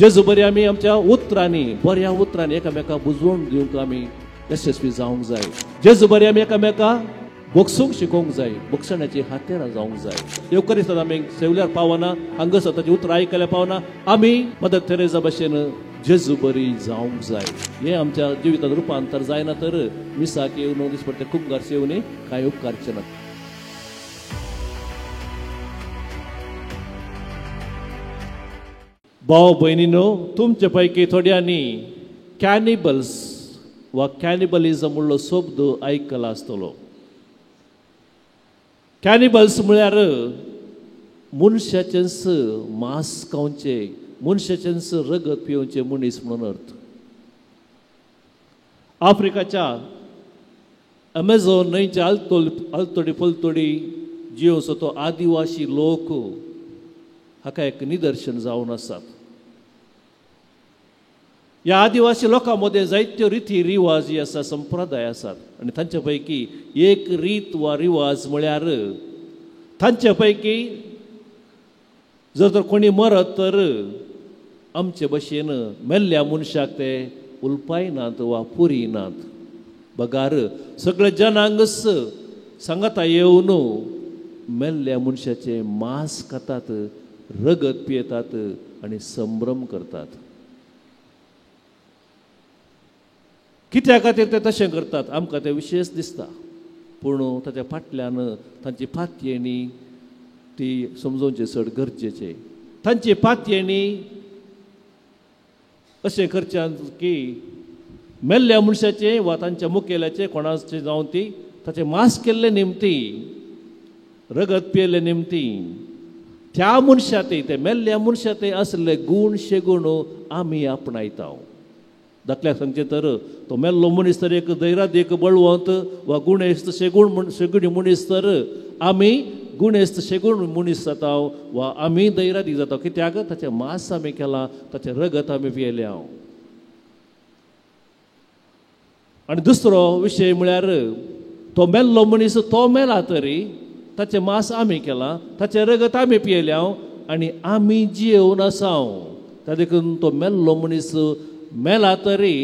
जेजू बरी आमी आमच्या उतरांनी, बऱ्या उतरांनी एकामेका बुजवण दिवंक आमी यशस्वी जावंक जाय. जेजू बरी आमी एकामेका बोगसूंक शिकोवंक जाय, बोगसण्याची हातेरां जावंक जाय. येवकरिस्तांत आमी सेवल्यार पावना, हांगासर ताची उतरां आयकल्यार पावना, आमी मदर तेरेजा भशेन जेजू बरी जावंक जाय. हें आमच्या जिवितांत रुपांतर जायना तर मिसाक येवन दिसपट्टे कुंगार येवन कांय उपकारचें ना. भाव भयणीनो, तुमचे पैकी थोड्यांनी कॅनिबल्स वा कॅनिबलिझम म्हणलो शब्द आयकला आसतलो. कॅनिबल्स म्हळ्यार मनशाचेंच मांस खावचें, मनशाचेंच रगत पिवचें मनीस म्हणून अर्थ. आफ्रिकाच्या अमेझॉन न्हंयच्या आलतोडी पलतोडी जियोवचो तो आदिवासी लोक हाका एक निदर्शन जावन आसात. ह्या आदिवासी लोकां मदें जायत्यो रिती रिवाजी आसा, संप्रदाय आसात आनी तांचे पैकी एक रीत वा रिवाज म्हळ्यार तांचे पैकी जर तर कोणी मरत तर आमचे भशेन मेल्ल्या मनशाक ते उलपायनात वा पुरिनात, बगार सगळे जनांगच सांगाता येवन मेल्ल्या मनशाचें मांस खातात, रगत पियेतात आनी संभ्रम करतात. कित्या खातीर ते तशें करतात आमकां तें विशेश दिसता, पूण ताच्या फाटल्यान तांची पातयेणी ती समजोवचें चड गरजेचें. तांची पातयेणी अशें करच्यान की मेल्ल्या मनशाचें वा तांच्या मुखेल्याचें कोणाचें जावन ती ताचें मांस केल्ले निमती, रगत पियेल्ले निमती त्या मनशाते, ते मेल्ल्या मनशाते आसले गूण शेगूण आमी आपणायता. दाखल्याक सांगचें तर तो मेल्लो मनीस तर एक धैर्याद, एक बळवंत वा गुणेस्त शेगूण शेगुणी मनीस तर आमी गुणेस्त शेगूण मनीस जाता वा आमी धैर्यादीक जाता. कित्याक ताचें मांस आमी केलां, ताचें रगत आमी पियेलें. हांव आनी दुसरो विशय म्हळ्यार तो मेल्लो मनीस तो मेला तरी ताचें मांस आमी केलां, ताचें रगत आमी पियेलें आनी आमी जियेवन आसा. त्या देखून तो मेल्लो मनीस मेला तरी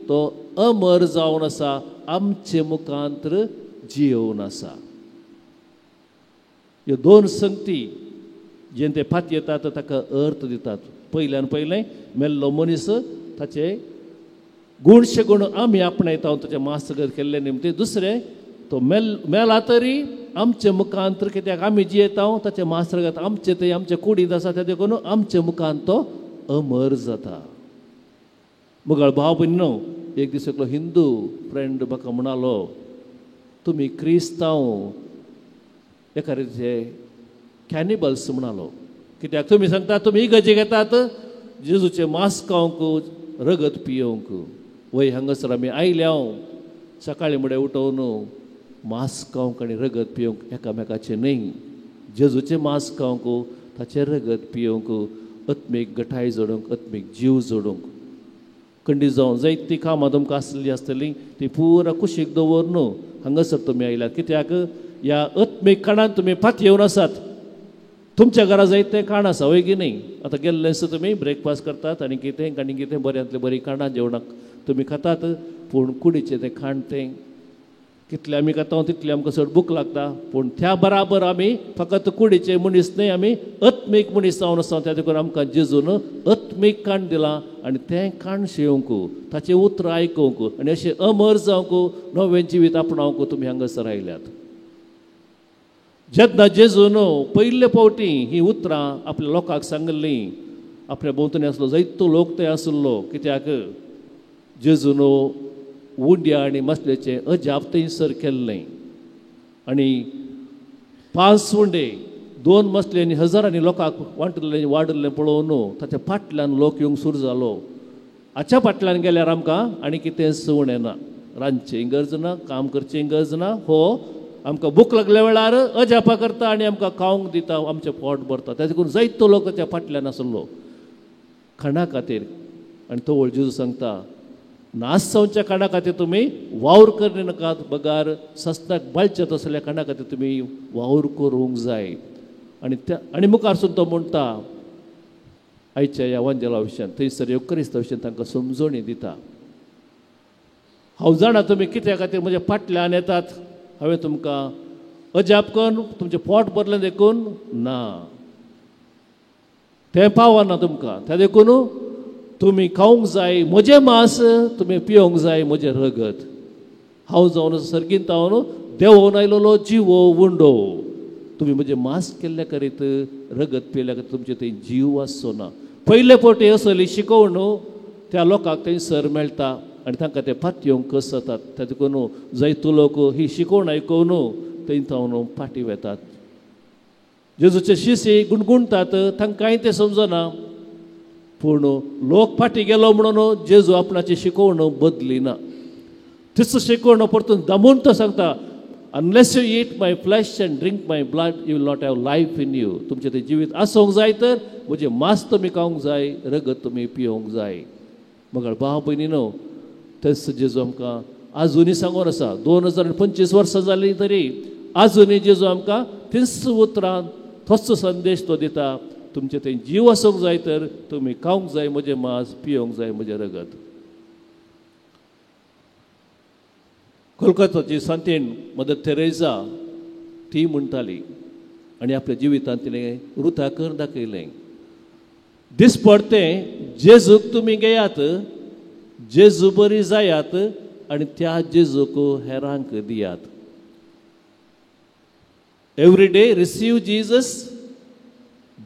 तो अमर जावन आसा, आमचे मुखांतर जियेवन आसा. ह्यो दोन संगती जें ते पातयेतात ताका अर्थ दितात. पयल्यान पयलें मेल्लो मनीस ताचे गूण शेगूण आमी आपणायता ताचें मांस रगत केल्लें निमतें. दुसरें तो मेला तरी आमचे मुखांतर, कित्याक आमी जियेता ताचें मांस रगत आमचे ते आमचे कुडींत आसा, त्या देखून आमचे मुखांत तो अमर जाता. मुगाळ भाव भयणीनो, एक दीस एकलो हिंदू फ्रेंड म्हाका म्हणालो, तुमी क्रिस्तांव एका रितीचे कॅनिबल्स म्हणालो, कित्याक तुमी सांगता तुमी इगर्जे घेतात जेजूचें मांस खावंक, रगत पियोवंक. वय हांगासर आमी आयल्या सकाळीं मुडे उठोवन मांस खावंक आनी रगत पिवंक एकामेकाचें न्हय, जेजूचें मांस खावंक, ताचें रगत पिवंक, आत्मीक गठाय जोडूंक, आत्मीक जीव जोडूंक. खंडीत जावन जायतीं कामां तुमकां आसली आसतलीं ती पुरा कुशीक दवर न्हू हांगासर तुमी आयल्यात, कित्याक ह्या आत्मीक काणान तुमी पातयेवन आसात. तुमच्या घरा जायतें खाण आसा वय की न्हय? आतां गेल्लें तुमी ब्रेकफास्ट करतात आनी कितें आनी कितें बऱ्यांतलें बरीं खाणां जेवणाक तुमी खातात, पूण कुडीचें तें खाण तें कितलें आमी खाता तितलें आमकां चड भूक लागता. पूण त्या बराबर आमी फकत कुडीचे मनीस न्हय, आमी आत्मीक मनीस जावन आसा. त्या देखून आमकां जेजून आत्मीक खाण दिलां आनी तें खाण शेवंक, ताचें उतरां आयकूंक आनी अशें अमर जावंक, नवें जिवीत आपणावंक तुमी हांगासर आयल्यात. जेन्ना जेजून पयले फावटी हीं उतरां आपल्या लोकांक सांगिल्लीं, आपल्या भोंवतणी आसलो जायतो लोक थंय आसलो, कित्याक जेजून उंड्या आनी मसल्याचें अजाप थंयसर केल्लें आनी 5 उंडे 2 मसले आनी हजारांनी लोकांक वांटिल्लें वाडिल्लें पळोवन ताच्या फाटल्यान लोक येवंक सुरू जालो. हाच्या फाटल्यान गेल्यार आमकां आनी कितेंच उणें ना, रांदचें गरज ना, काम करचें गरज ना. हो आमकां भूक लागल्या वेळार अजापा करता आनी आमकां खावंक दिता, आमचें पोट भरता. तेका देखून जायतो लोक ताच्या फाटल्यान आसलो खाणा खातीर. आनी तो जेजू सांगता, नाश जावच्या खाणा खातीर तुमी वावर करणे नाकात, बगार सस्ताक बाळचे तसल्या खाणा खातीर तुमी वावर करूंक जाय. आनी त्या आनी मुखार सून तो म्हणटा, आयच्या ह्या वांजेला विशयान थंयसर येवक्रिस्ता विशयान तांकां समजोणी दिता. हांव जाणा तुमी कित्या खातीर म्हज्या फाटल्यान येतात, हांवें तुमकां अजाप करून तुमचें पोट भरलें देखून ना, तें पावना तुमकां. त्या देखून तुमी खावंक जाय म्हजें मांस, तुमी पिवंक जाय म्हजें रगत. हांव जावन सर्गींत हांव देंवोन आयलोलो जिवो उंडो, तुमी म्हजें मांस केल्ल्या करीत रगत पियेल्या करीत तुमचें थंय जीव आसचो ना. पयले फावटी असली शिकोवण त्या लोकांक थंयसर मेळटा आनी तांकां ते पातयेवंक कस जातात. त्या देखून जायतो लोक ही शिकोवण आयकून थंय थावन फाटीं वेतात. जेजूचे शिशी गुणगुणटात, तांकांय तें समजना. पूण लोक फाटीं गेलो म्हणून जेजू आपणाची शिकोवण बदली ना. तीच शिकोवण परतून दामून तो सांगता, unless you eat my flesh and drink my blood you will not have life in you. तुमचें तें जिवीत आसूंक जाय तर म्हजें मांस तुमी खावंक जाय, रगत तुमी पिवंक जाय. मगर भाव भयणीनो, तेच जेजू आमकां आजुनूय सांगून आसा. 2025 वर्सां जालीं तरी आजुनूय जेजू आमकां तीच उतरां, तोच संदेश तो दिता, तुमचें थंय जीव आसूंक जाय तर तुमी खावंक जाय म्हजें मांस, पिवंक जाय म्हजें रगत. कोलकाताची सांतीण मदर तेरेजा ती म्हणटाली आनी आपल्या जिवितांत तिणें रुता कर दाखयलें, दिसपडतें जेजूक तुमी घेयात, जेजू बरी जायात आनी त्या जेजूक हेरांक दियात. Every day receive Jesus,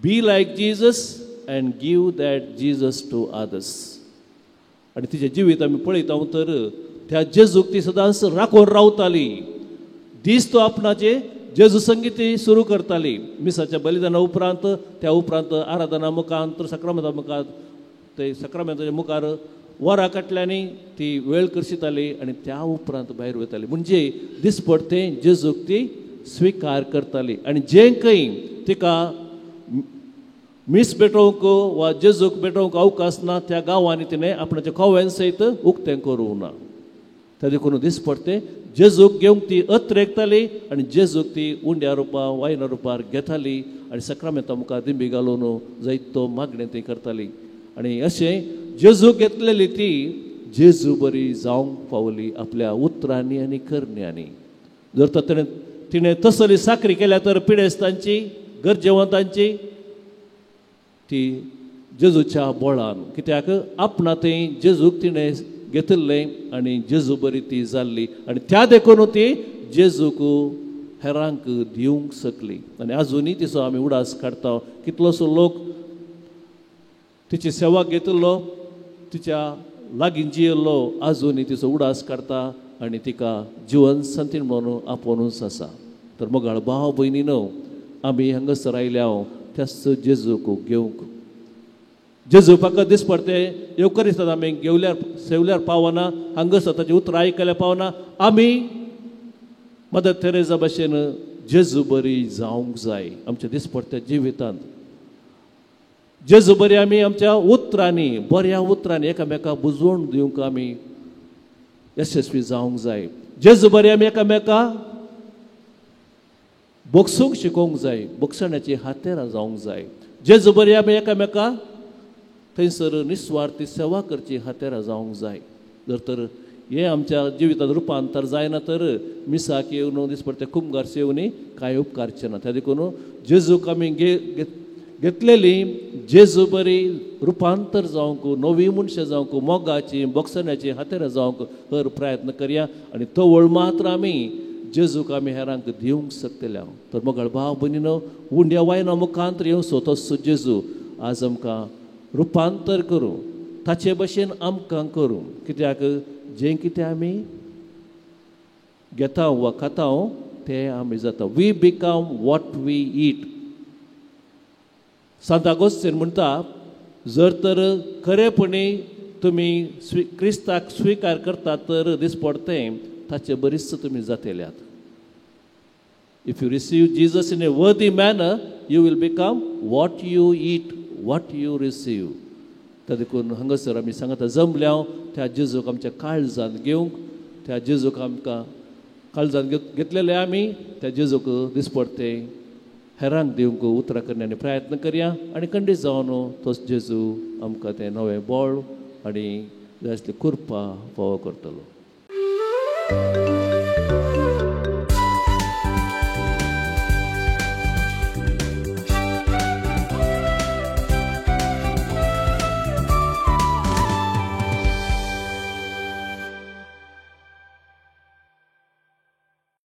be like Jesus and give that Jesus to others. आनी तिचें जिवीत आमी पळयता तर त्या जेजूक ती सदांच राखून रावताली. दीस तो आपणाचे जेजू संगीत सुरू करताली. मिसाच्या बलिदाना उपरांत, त्या उपरांत आराधना मुखांत, सक्रामेंता मुखार, ते सक्रामेंताच्या मुखार वरां काटल्यांनी ती वेळ करशिताली आनी त्या उपरांत भायर वताली. म्हणजे दिसपडतें जेजूक ती स्विकार करताली आनी जें खंय तिका मीस भेटोवंक वा जेजूक भेटोवंक अवकाश ना त्या गांवांनी तिणें आपणाचें कोवेन सयत उक्तें करूंक ना. त्या देखून दिसपडतें जेजूक घेवंक ती अत्रेकताली आनी जेजूक ती उंड्या रुपार वायना रुपार घेताली आनी सक्रामेंता मुखार दिंबी घालून जायतो मागणें ती करताली. आनी अशें जेजूक घेतलेली ती जेजू बरी जावंक पावली आपल्या उतरांनी आनी करण्यांनी. जर तर तिणें तसली साकरी केल्या तर पिडेस्तांची, गरजेवंतांची ती जेजूच्या बोळान, कित्याक आपणा थंय जेजूक तिणें घेतिल्लें आनी जेजू बरी ती जाल्ली आनी त्या देखून ती जेजूक हेरांक दिवंक शकली. आनी आजुनूय तिचो आमी उडास काडटा. कितलोसो लोक तिची सेवा घेतिल्लो, तिच्या लागीं जियेल्लो आजुनूय तिचो उडास काडटा आनी तिका जिवन संतीन म्हणून आपोवनूच आसा. तर मोगाळ भाव भयणीनो, आमी हांगासर आयल्या त्याच जेजूक घेवंक. जेजू फकत दिसपडते येवकरिस्तांत आमी घेवल्यार सेवल्यार पावना, हांगासर ताची उतरां आयकल्यार पावना. आमी मदर तेरेजा भशेन जेजू बरी जावंक जाय आमच्या दिसपडत्या जिवितांत. जेजू बरी आमी आमच्या उतरांनी, बऱ्या उतरांनी एकामेका बुजवण दिवंक आमी यशस्वी जावंक जाय. जेजू बरी आमी एकामेका बोगसूंक शिकोवंक जाय, बोगसण्याची हातेरां जावंक जाय. जेजू बरी आमी एकामेका थंयसर निस्वार्थी सेवा करची हातेरां जावंक जाय. जर तर हें आमच्या जिवितांत रुपांतर जायना तर मिसाक येवन दिसपडटे कुमगार येवन कांय उपकारचें ना. त्या देखून जेजूक आमी घेतलेली जेजू बरी रुपांतर जावंक, नवी मनशां जावंक, मोगाची, बोगसण्याची हातेरां जावंक हर प्रयत्न करया आनी तवळ मात्र आमी जेजूक आमी हेरांक दिवंक शकतले. तर मोगाळ भाव भयणीनो, उंड्या वायना मुखांत येवचो तसो जेजू आज आमकां रुपांतर करूं, ताचे भशेन आमकां करूं. कित्याक जें कितें आमी घेता वा खाता तें आमी जाता. We become what we eat. Sant Augustine म्हणटा, जर तर खरेपणी तुमी क्रिस्ताक स्विकार करता तर दिसपडतें ताचे बरीच तुमी जातेल्यात. If you receive Jesus in a worthy manner you will become what you eat, what you receive. त्या देखून हांगासर आमी सांगता जमल्या त्या जेजूक आमच्या काळजान घेवंक, त्या जेजूक आमकां काळजान घेतलेले आमी त्या जेजूक दिसपडते हेरांक दिवंक उतरां करण्यांनी प्रयत्न करया आनी खंडीत जावन तोच जेजू आमकां तें नवें बळ आनी जाय आसली कृपा फावो करतलो.